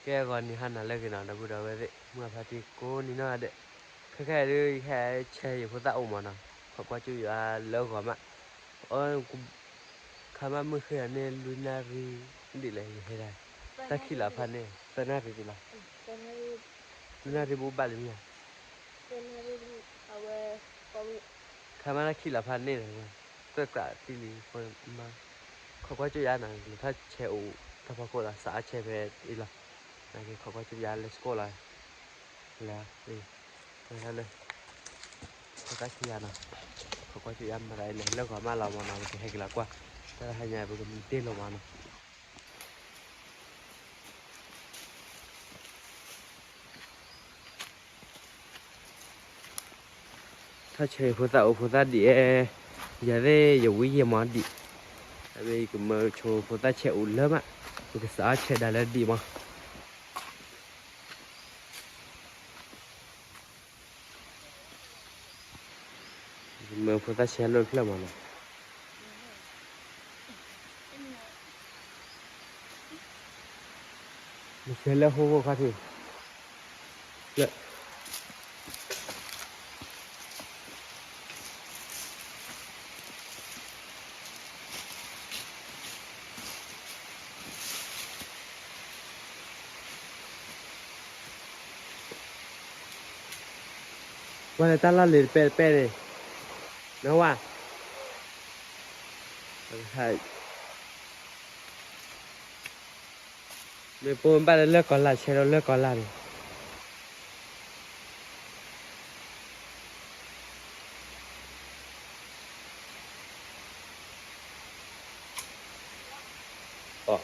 ကဲဂီၤနံၤဟါနၤလၢအဂ့ၤနီၤ ဒီပုၢ်ဒီဝဲၢ်သ့ၣ် မုၢ်အဖါတံၤကိးနံၤနီၢ်ဂၤဒဲး, ခဲခဲအံၤဒုး ယဟဲဆဲးယဖိသၣ်အိၣ်မးနီၤ, ခိးကွၢ်ကၠူၣ်ယွၤလၢဂီၤမး, အၢ ခါမးမုၢ်ဃ့အီၤန့ၣ် လွံၢ်နၣ်ရံၣ်, ဒ်လဲၣ်ယဟဲဒၣ်, တၢ်ခံးလီၤဖးန့ၣ် သၢနၣ်ရံၣ်ဒံးလီၤ, လွံၢ်နၣ်ရံၣ်ဘူးဘၣ်လံမ့ၢ်ဧါ, ခါမးတၢ်ခံးလီၤဖးန့ၣ်, သွဲၣ်ကျးတံၢ်လံ, မါ, ခိးကွၢ်ကၠူၣ်ယွၤနီၤ ထီၣ်ဆဲးအိၣ်တၢ်ဖီခိၣ်လီၤ စးအါဆဲးဖဲအံၤလီၤ, နက့ၤခိးကွၢ်ကၠူၣ်ယွၤ let's go လီၤ, လၢ, လၢ, ခိးကွၢ်ကၠူၣ်ယွၤနီၤ, ခိးကွၢ်ကၠူၣ်ယွၤမၤတၢ်အံၤလဲၣ် လၢဂီၤမးလီၤမးနီၤ ပကဟဲက့ၤလီၤကွၢ်, တၢ်တဟါညါပကမံတ့ၢ်လိာ်မးနီၤ ထီၣ်ဆဲးဖိသၣ်အိၣ်ဖိသၣ်ဒံးအဲ, ယၤသ့ၣ်ယဝံယဲၢ်မးဒံး, အမ့ၢ်ယကမၢဆိဖိသၣ်ဆဲးအိၣ်လၢမး, ယကစးအီၣ်ဆဲးဒၣ်လၢဒံးမး, ယကမၢဖိသၣ်ဆဲးလိာ်ဖျၢၣ်မးနီၤ. နဆဲးလၢဃိဃိခါထံး, လၢ, ဝဲလၢတၢ်လီၢ်လံၤတပဲတပဲန့ၣ်, နဝဲ, မ့ၢ်ပိၢ်ဘၣ်လၢလၢၢ်ကီၤလၢ် ဆဲးဒီးလၢၢ်ကီၤလၢ်န့ၣ် တဘၣ်ဆဲးလီၤအိ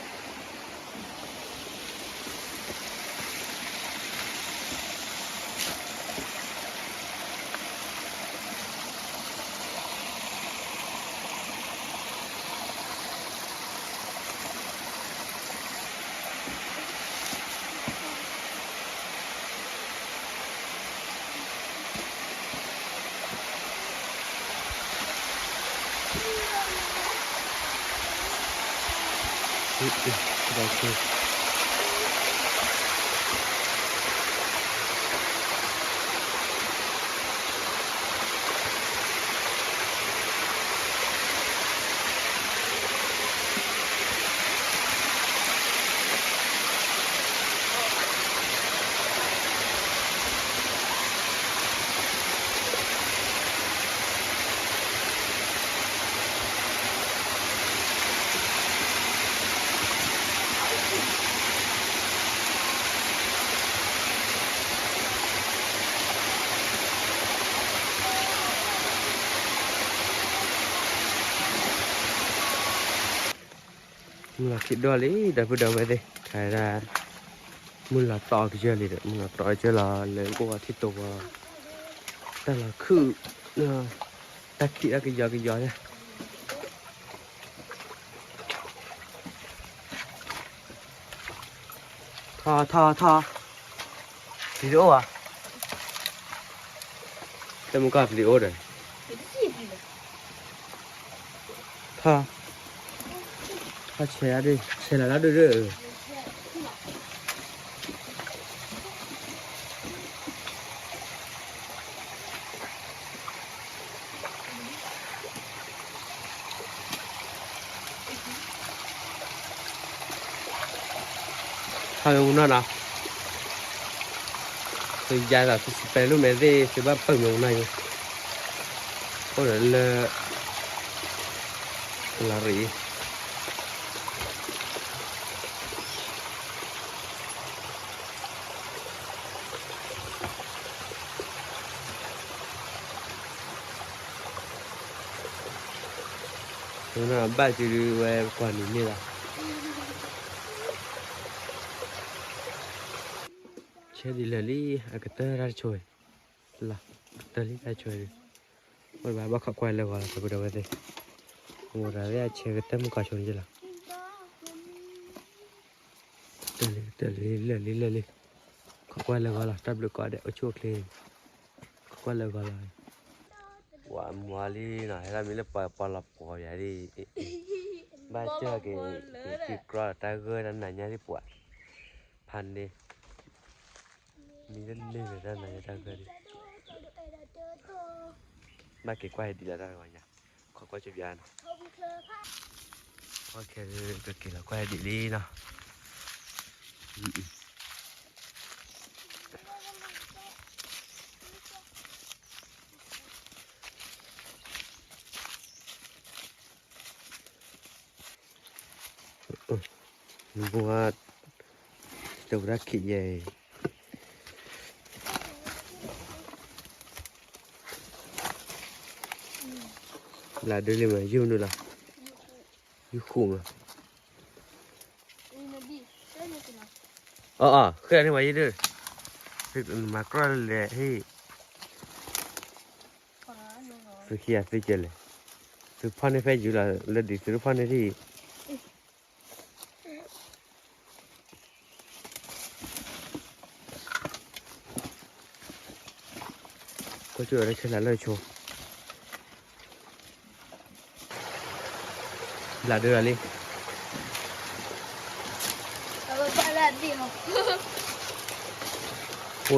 ၣ်လံ. မုၢ်လီၤခံးဒိၣ်လံ ဒီပုၢ်ဒီဝဲၢ်သ့ၣ်, ခါဒၣ် မုၢ်လီၤတီကစၢၢ်လံဒီး မုၢ်လီၤတီကစၢၢ်လီၤ လၢအိၣ်ဝဲထံၣ်တိၢ်ဝဲ တၢ်လီၤခုၣ်, တၢ်ခံးတၢ်ကယီကယီန့ၣ် ထီၣ်ထီၣ်ထီၣ်, ပျံၤတအိၣ်ဘၣ်, တမုၢ်ကီၢ်ပျံၤတအိၣ်ဒီး, ထီၣ်, ထီၣ်ဆဲးဒၣ်ဒုး ဆဲးလီၤလၢဒုးဒုး ထီၣ်မ့ၢ်မူနီၢ်နီၤ, သုယါသးသုစပဲးလၢမဲာ်သ့ၣ် သုဘၣ်ပၢၢ်မ့ၢ်မူနီၢ်ယိ, အိၣ်ဒီးလၢ လီၤရံၣ် ဘၣ်စုဒုးဝဲကွၢ်နံၤန့ၣ်လီၤ, ဆဲးဒ်လဲၣ်လံ အကတၢၢ်တၢ်တဆိၣ်, လီၤ, ကတၢၢ်လံတၢ်တဆိၣ်, အိၣ်ဘၣ်ဘၣ်ခိးကွၢ်လၢဂီၤလီၤ ဒီပုၢ်ဒီဝဲၢ်သ့ၣ်, ကအိၣ်တၢ်လၢအဆဲးကတၢၢ်မုၢ်ကီၢ်ဆိးန့ၣ်လီၤ. တၢၢ်လံ တၢၢ်လံ လၢာ်လံ လၢာ်လံ. ခိးကွၢ်လၢဂီၤလီၤ တၢ်ဘျုးကိးဂၤဒဲး အိၣ်ဆူၣ်အိၣ်ချ့. ခိးကွၢ်လၢဂီၤလီၤ. ပှၤမွၤလံနီၤ ဟဲဒၣ်မ့ၢ်လၢပှၤပှၤလီၤပှီၤယၤဒ်အံၤ, ဘၣ်စၢၢ်က့ၤ က့ၤက့ၤကြီတၢ်ဂၢၢ်တၢ်နးညါဒ် ပှၤဖးန့ၣ် မံလၢန့ၢ်လၢတၢ်နးညါတၢ်ဂၢၢ်ဒ်, ဘၣ်က့ၤကွၢ်ဟဲဒ်လီၤတၢ်ဂီၤညါ, ခိးကွၢ်ကၠိပျါနီၤ, ကွၢ်ခဲကက့ၤလီၤကွၢ်ဟဲဒ်လံနီၤ. ဘိ တဝဲဒၣ်ခံးယဲအံၤ, ဘျးဒုလံမး ယုၢ်မနုၤလီၤ, ယုၢ်ဃိမး, အအ ဃဲၢ်န့ၣ်ဝဲယဒု, မၤကြီလဲၣ်ဟ့ၣ်, သုခံဂၤသုကဲလဲၣ်, သုဖီၣ်န့ၢ်ဖဲယုၢ်လီၤ လၢဒ်သုတဖီၣ်န့ၢ်ထံၣ် ကွၢ်ကၠိလၢခဲလၢာ်လၢဆိ, ဘျးဒုလီၤလံ, အိ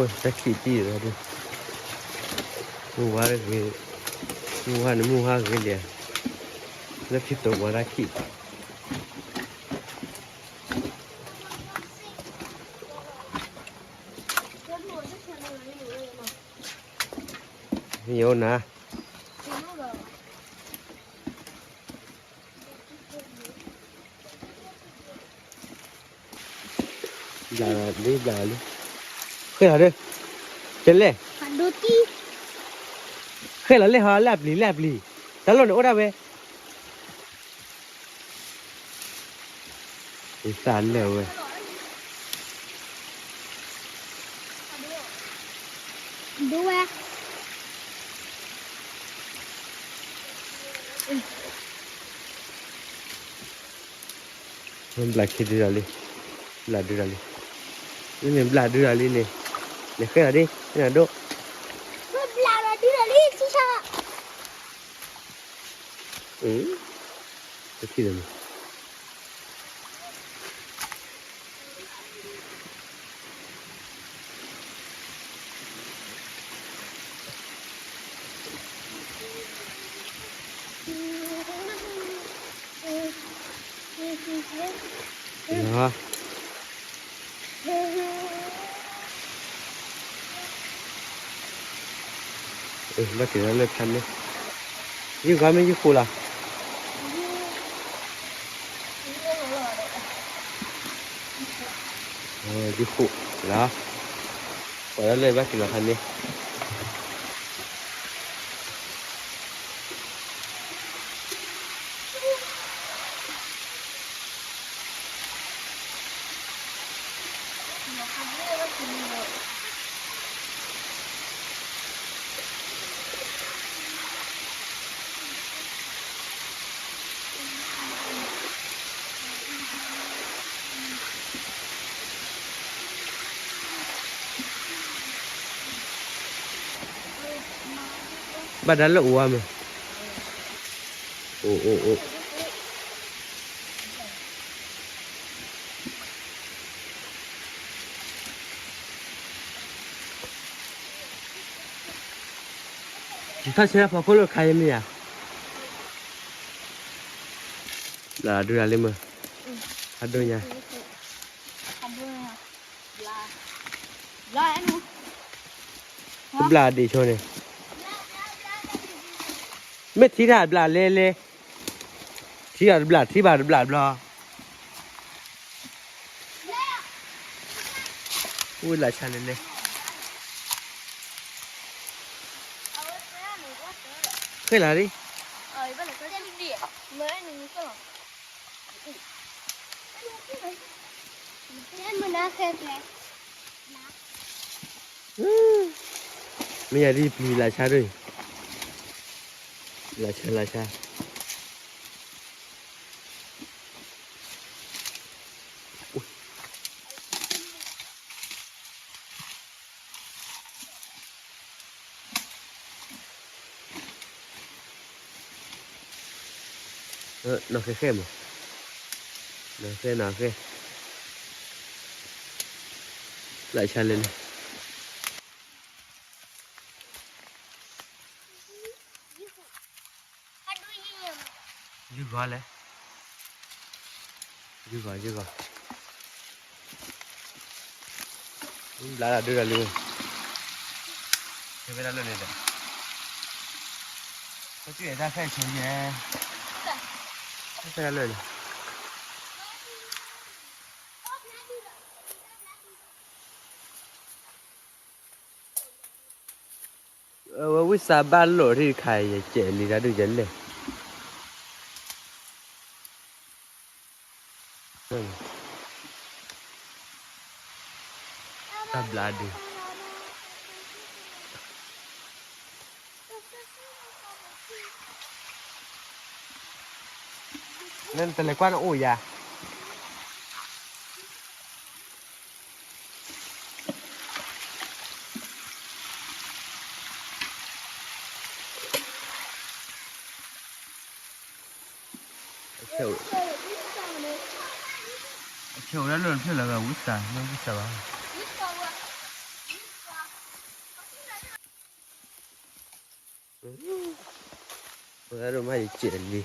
ၣ်တၢ်ခံးတံၢ်လီၤဒု, မုၢ်ဝါတဂ့ၤ, မုၢ်ဝါန့ၣ်မုၢ်ဝါဂ့ၤလံ, လၢခံသိးဝါတၢ်ခံး ယအိၣ်နၤ, ဘျးလံ ဘျးလံ, ဃဲလီၤဒု, ကလဲၣ်, ဃဲလီၤလဲၣ်ဟီ လၢအပျံၤ လၢအပျံၤ, တၢ်လီၢ်န့ၣ်အိၣ်ဒၣ်ဝဲ ယသးလၢာ်ဝဲ, ဒိဝဲ, ဘျးခံဒုလီၤလံ, ဘျးဒုလီၤလံ, န့ၣ်ဘျးဒုလီၤလံန့ၣ်, လဲၤဃဲလီၤဒ် နဒိၣ်, ဘျးလီၤဒုလီၤလံ ထံဆၢ, တထံၣ်လၢၤ ဘၣ်က့ၤလၢဖးန့ၣ်, ယုၢ်ဂီၤမ့ၢ်ယုၢ်ဃိလီၤ, ယုၢ်ဃိလီၤ, ပှၤလၢလၢဘၣ်က့ၤလီၤဖးန့ၣ် ဘၣ်ဒါလၢအိၣ်ဝဲမ့ၢ်, အိၣ်အိၣ်အိၣ် နထီၣ်ဆၢဖီခိၣ်လိာ်ခါယမ့ၢ်ဧါ, လၢဒုးဒၣ်လံမ့ၢ်, အဒိညါ, တဘျၣ်ဒံးဆိန့ၣ်, မ့ၢ်ထံတၢ်ဘျၣ်လဲလဲ, ထံဘၣ်တဘျၣ် ထံဘၣ်တဘျၣ်ဘျီ, အိၣ်လၢဆါလဲလဲ, ဃဲလီၤလံ မ့ၢ်ယၤဒ်ပျံၤလၢဆါဒ်အံၤ, လၢဆါလၢဆါ, နီၢ်ဃဲဃဲမး, နီၢ်ဃဲနီၢ်ဃဲ, လၢဆါလဲၣ်န့ၣ် ယုၢ်ဂီၤလဲၣ်, ယုၢ်ဂီၤ ယုၢ်ဂီၤ, ဘျါလၢဒုးဒီးလံ, ဖဲဒၣ်လၢန့ၣ်ဒီး, ပတုၤအဲၣ်တၢ်ဖဲဆိယဲ, ဖဲဒၣ်လၢန့ၣ် အဝဲဝံသးဘၣ်လိာ်ထံၣ်တခါ ယကဲးလံတၢ်ဒုးယလဲၣ်, တၢ်ဘျါဒုး, နတလဲၤကွၢ်နအိၣ်ယၤ အဆဲးအိၣ်ဒၣ်လၢနဖျၢၣ်လီၤ ဝံသး မ့ၢ်ဝံသးဘၣ်, ဝဲဒၣ်ဒိၣ်မးယကဲးလံ.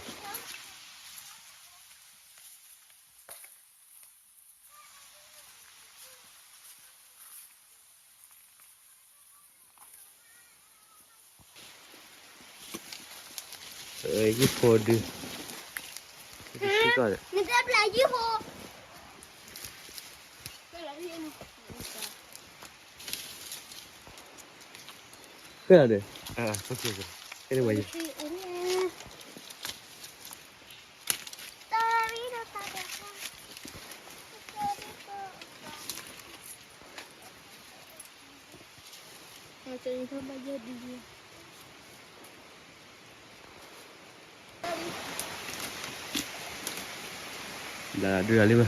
ယုၢ်ဖိဒု, နတဲဘျါယုၢ်ဖိ, ဃဲဒီး, ဒုးလီၤလံဝဲ,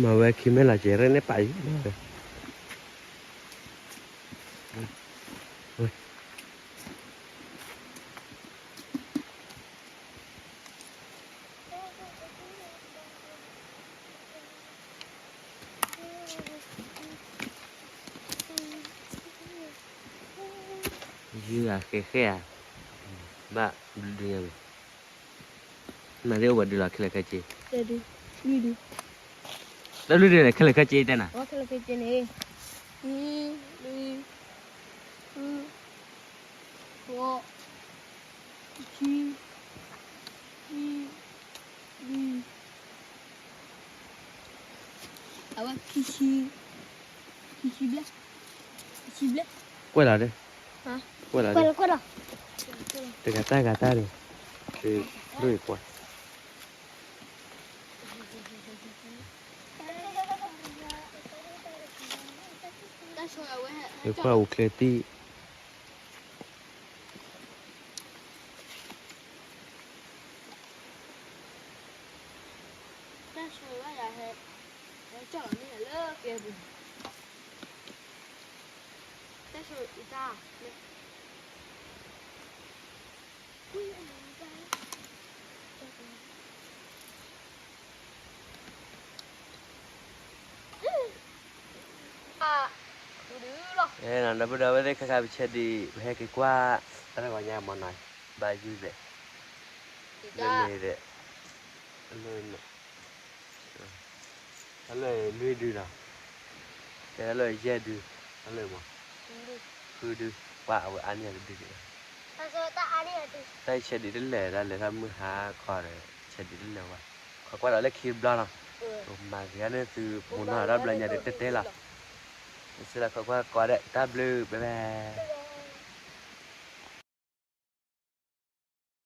မၤဝဲခံမ့ၢ်လီၤက့ၤ ရဲၣ်န့ၣ်ပာ်ယံၤ, ယုၢ်ဂၤဃဲဃဲဧါ, ဘၣ်ဘျုးဒုညါဝဲ, နသ့ၣ်အိၣ်ဝဲဒုလီၤခဲလၢာ်ခဲဆ့, တၢ်ဘျုးဒုန့ၣ် ခဲလၢာ်ခဲဆ့တဲနၤ, ခဲလၢာ်ခဲဆ့န့ၣ်, နွံ, လွံၢ်, ဃု, ဃိး, ခံ, ခံ, လွံၢ်, အဝဲခံဆံ, ခံဆံဘျဲၣ်, ခံဆံဘျဲၣ်, ကွဲးလီၤဒၣ်, ကွဲးလီၤဒၣ်, တဂၤတၢ်ဂၤတၢ်န့ၣ်, ဒိၣ်ကွၢ် ယကွၢ်အိၣ်ချ့တံၢ်, တၢ်ဆိဝဲယၤဟဲ, ဟဲကၠီၣ်လီၤမ့ၢ်လၢကဲပူၤ, တၢ်ဆိအံၤတၢ် ဒီပုၢ်ဒီဝဲၢ်သ့ၣ် ခါခါပဆဲးဒံး ပဟဲက့ၤကွၢ် တၢ်တဂီၤညါမ့ၢ်နီၤ ဘၣ်ယုၢ်သဲး လၢန့ၣ်ဒီး လၢန့ၣ် တၢ်လၢလွံၢ်ဒုနီၤ ကဲတၢ်လၢယဲၢ်ဒု တၢ်လၢမး ဃုဒု ပှၤအဝဲအါန့ၢ်အီၤတဒုဒံး တၢ်ဆဲးဒံးတလဲၤ တၢ်လဲၤထီၣ်မုၢ်ဟါခီဒီး ဆဲးဒံးတလဲၤဝဲ ခိးကွၢ်ဒီးလၢခံတဘျီနီၤ မၤက့ၤန့ၢ်သု ပူၤနီၤတၢ်ဘျီညါဒီးတဲတဲလီၤ စံးလီၤခိးကွၢ်ကိးဂၤဒဲး တၢ်ဘျုး bye bye